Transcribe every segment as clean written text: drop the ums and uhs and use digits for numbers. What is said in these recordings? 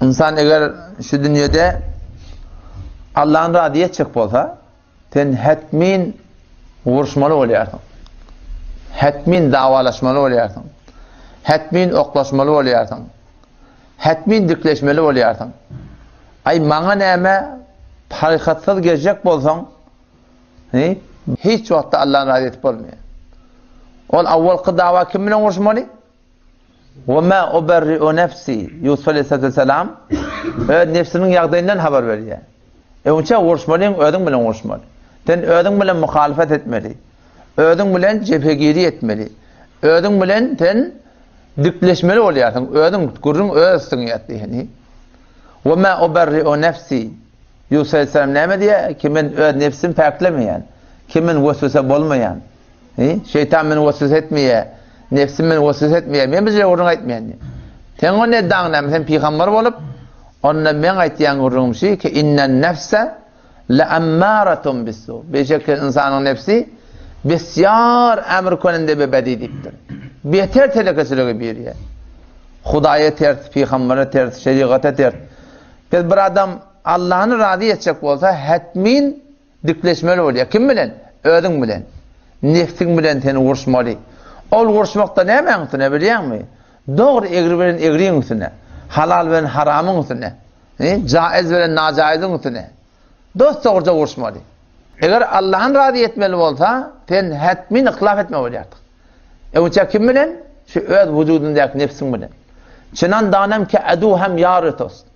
Ynsan eger şu dünýede Allahny razy etjek bolsa, sen hetmin uruşmaly bolýarsyň. Hetmin dawalaşmaly bolýarsyň. Hetmin oklaşmaly bolýarsyň. Hetmin dikleşmeli bolýarsyň. Aý maňa näme parykatsyz gezjek bolsaň, hiç wagtda Allahny razy edip bolmaýar. Ol awwalky dawa kim bilen uruşmaly? Ve ma uberri'u nefsi Ýusup aleyhissalatu vesselam öz nefsiniň ýagdaýyndan habar berýär. Öňçe uruşmalyň özüň bilen uruşmaly. Sen özüň bilen muhalifet etmeli. Özüň bilen jebhegiri etmeli. Özüň bilen sen dikleşmeli bolýarsyň. Özüň gürrüň öz üstüňe ýatdy ýani. Ve ma uberri'u nefsi Ýusup aleyhisselam näme diýýär? Ki men öz nefsimi päklemeýän. Ki men weswese bolmaýan. He, şeýtan meni weswese etmeýär. Nefsim meni weswese etmeýär. Men bir gürrüň aýtmaýan diýýär. Sen o ne daň näme? Sen pygamber bolup, onda men aýtýan gürrüňim şu ki innen nefse la ammaratun bisu. Beşek ynsanyň nefsi bisýar emr konende be bedi diýipdir. Beter telekeçiligi birýär. Hudaýa ters, pygambere ters, şerigata ters. Biz bir adam Allahny razy etjek bolsa, hetmin Dikleşmeli bolýar. Kim bilen? Özüň bilen. Nefsiň bilen sen uruşmaly. Ol uruşmakda nämäň üstüne bilýäňmi? Dogry egri bilen egriň üstüne. Halal bilen haramyň üstüne. Jaiz bilen najaiziň üstüne. Dos-dogruja uruşmaly. Eger Allahny razy etmeli bolsa, sen hetmin yhlap etmeli bolýarsyň. Öňçe kim bilen? Şu öz wujudyndaky nefsiň bilen. Çynan danem ke adu hem ýar tost.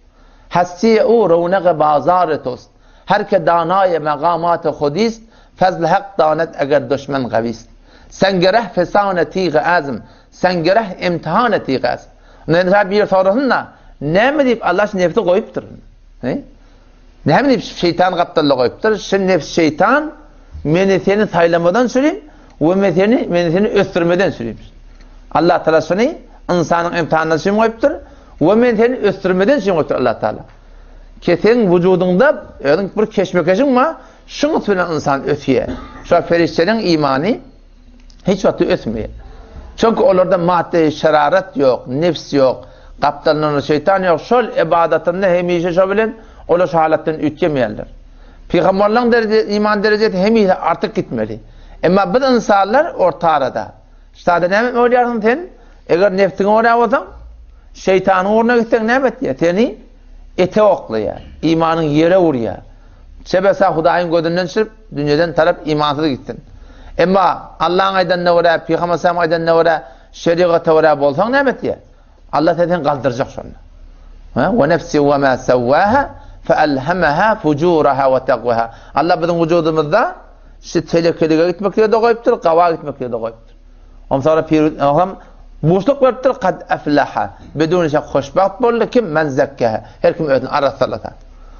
Hasti u rownagy bazar tost. Her ke danaýe megamat-y hudist, Fezl hak danet eger duşmen gawist. Sengereh fesane tygy azm, Sengereh imtihane tygy azm. Onda indi bir sorasyn-da, näme diýip Allah şu nefsi goýupdyr? He? Näme diýip şeýtan gapdalda goýupdyr? Şu nefs şeýtan meni seni saýlamadan süreyim we men seni meni seni ösdürmeden süreyim. Allah Taala şuny ynsanyň imtihanyna üçin goýupdyr we men seni ösdürmeden üçin goýupdyr Allah Taala. Ki seň wujudyňda özüň bir keşmekeşiň bar, şuň bilen ynsan ösýär. Şo perişdeleriň imany hiç wagtda ösmeýär. Çünki olarda maddy şerarat ýok, nefs ýok, gapdalynda şeýtan ýok. Şol ibadatynda hemişe şo bilen olar şu halatdan üýtgemeýärler. Pygamberleriň dereje, iman derejesi hemişe artyp gitmeli. Emma biz ynsanlar orta arada. Ştada näme bolýarsyň sen? Eger nefsiňe görä bolsaň, şeýtanyň ugruna gitseň näme etýär? Seni ete oklaýar, imanyň ýere urýar. Çebesa Hudaýyň gözünden çyryp, dünýeden tarap imansyz gitsin. Emma Allaň aýdanyna görä, Pygamber sallam aýdanyna görä, şerigata görä bolsaň näme etýär? Allah seni galdyrjak şonda. Ve nefsi ve ma sawwaha fe elhamaha fujuraha ve taqwaha. Allah biziň wujudymyzda şu telekelige gitmeklige de goýupdyr, gawa gitmeklige de goýupdyr. Ondan pir hem buşluk beripdir, kad aflaha. Bidun şek hoşbagt boldy kim men zekkehe. Her kim özüni arassalasa.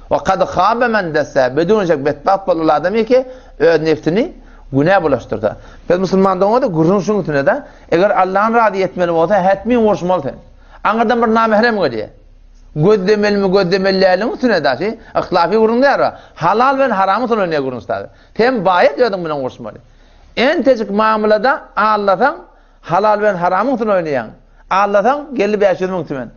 We kad khabe men desse. Bidun şek betbagt boldy ol adam ki öz nefsini günä bulaşdyrsa. Biz musulman doňada gürrüň şuň üstüne de. Eger Allahny razy etmeli bolsa, hetmin uruşmaly sen. Aňyrdan bir namährem gelýär. Gözlemelimi, gözlemeli däliniň üstüne daşy, yhlafy gürrüň däl. Halal bilen haramyň üstüne oýnaýar gürrüň üstade. Sen baýat özüň bilen uruşmaly. Entejik mamlada allasaň, halal bilen haramyň üstüne oýnaýaň. Allasaň, geldi 500 müň tümen.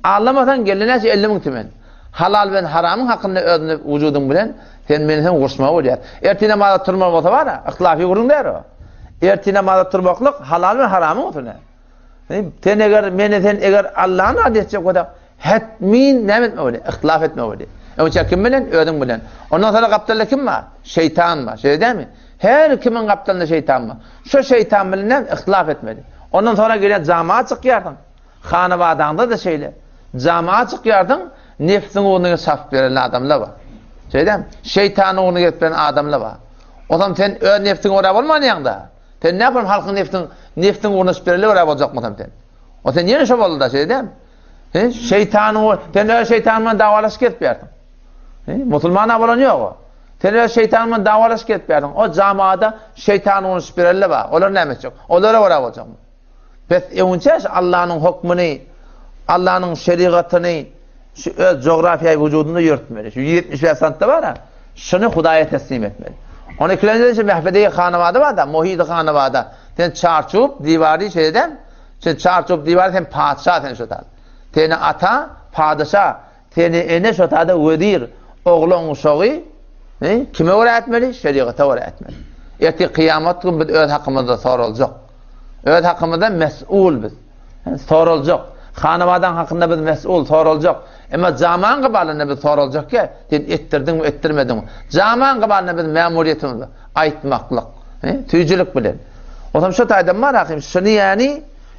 Allamasaň, geldi näçe 50 müň tümen. Halal bilen haramyň hakynda özüni wujudyň bilen sen meni sen uruşmaly bolýar. Ertir namaza turmaly bolsa bar, yhlafy gürrüň däl o. Ertir namaza turmaklyk halal bilen haramyň üstüne. Sen eger meni sen eger Allahny razy etjek bolsaň, hetmin näme etmeli bolýar? Yhtilaf etmeli bolýar. Öňçe kim bilen? Özüň bilen. Ondan sonra gapdalda kim bar? Şeýtan bar. Şeýle dälmi? Her kimiň gapdalynda şeýtan bar. Şu şeýtan bilen näme? Yhtilaf etmeli. Ondan sonra gelýär jama çykýarsyň. Hanabadaňda da şeýle. Jama çykýarsyň, nefsiň ugruna çapyp beren adamlar bar. Şeýle dälmi? Şeýtanyň ugruna gezip beren adamlar bar. O zaman sen öz nefsiňe görä bolmanýaň-da. Sen näme halkyň nefsiň nefsiň ugruna çykyp bereli görä boljakmysan sen? O sen ýene şo boldy da, şeýle dälmi? He, şeýtanyň sen öz şeýtanyň bilen dawalaşyp gezip ýörsiň. He, musulmana bolan ýok o. Sen öz şeýtanyň bilen dawalaşyp gezip ýörsiň. O jamaada şeýtanyň ugruna çykyp bereli bar. Olar näme etjek? Olara görä boljakmy? Pes öňünçä şu Allanyň hukmyny, Allanyň şerigatyny şu öz coğrafiýa wujudynda ýörtmeli. Şu 175 santda bar ha. Şuny Hudaýa teslim etmeli. Ony ikilenjiden şu mehfedeyi hanawada bar da, muhidi hanawada. Sen çarçup diwary şeýdem, sen çarçup diwary sen patyşa sen şu tal. Seni ata, padyşa. Seni ene şo tada wezir, oglan uşagy kime görä etmeli? Şerigata görä etmeli. Ertir kyýamat gün biz öz hakymyzda soraljak. Öz hakymyzda mes'ul biz. Soraljak. Hanawadan hakynda biz mes'ul, soraljak. Emma jaman gybalynda biz soraljak ki, sen etdirdiňmi, etdirmediňmi? Jaman gybalynda biz mämuriýetimiz bar. Aýtmaklyk. Süýjülik bilen. Otam şo taýdan bar ahim, şuny ýani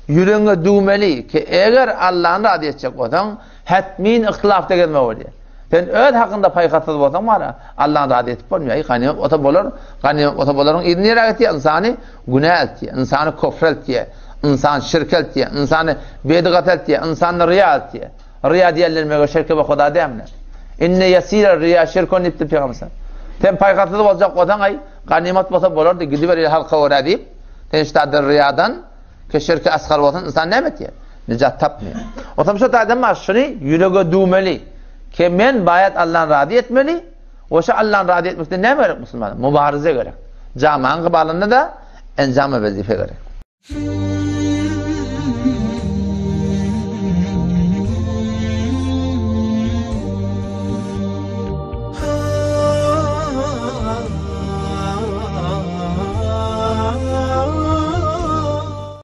ýüregiňe düwmeli ki, eger Allany razy etjek bolsaň, Hetmin yhtylafda gezme bolýar. Sen öz hakyňda paýhassyz bolsaň bara, Allany razy edip bolmaýar. Eý, ganymat bolsa bolar, ganymat bolsa bolaryň yzy nirä gitýär? Ynsany günä eltýär, ynsany kofre eltýär, ynsany şirke eltýär, ynsany bedgata eltýär, ynsany ryýa eltýär. Ryýa diýenler meger şirke we Huda dälmi? Inne ýesire ryýa şirkun diýipdir Pygamber sallallahu Sen paýhassyz boljak bolsaň, aý, ganymat bolsa bolardy, gidiber halka görä diýip, sen ştadyr ryýadan Ke şirki asgar bolsun, ynsan näme etýär? Nijat tapmaýar. Otam şo taýdan bar, şuny ýürege düwmeli. Ke men baýat Allany razy etmeli, we şo Allany razy etmekde näme gerek musulmana? Mubarize gerek. Jamaň gybalynda-da enjam we wezipe gerek.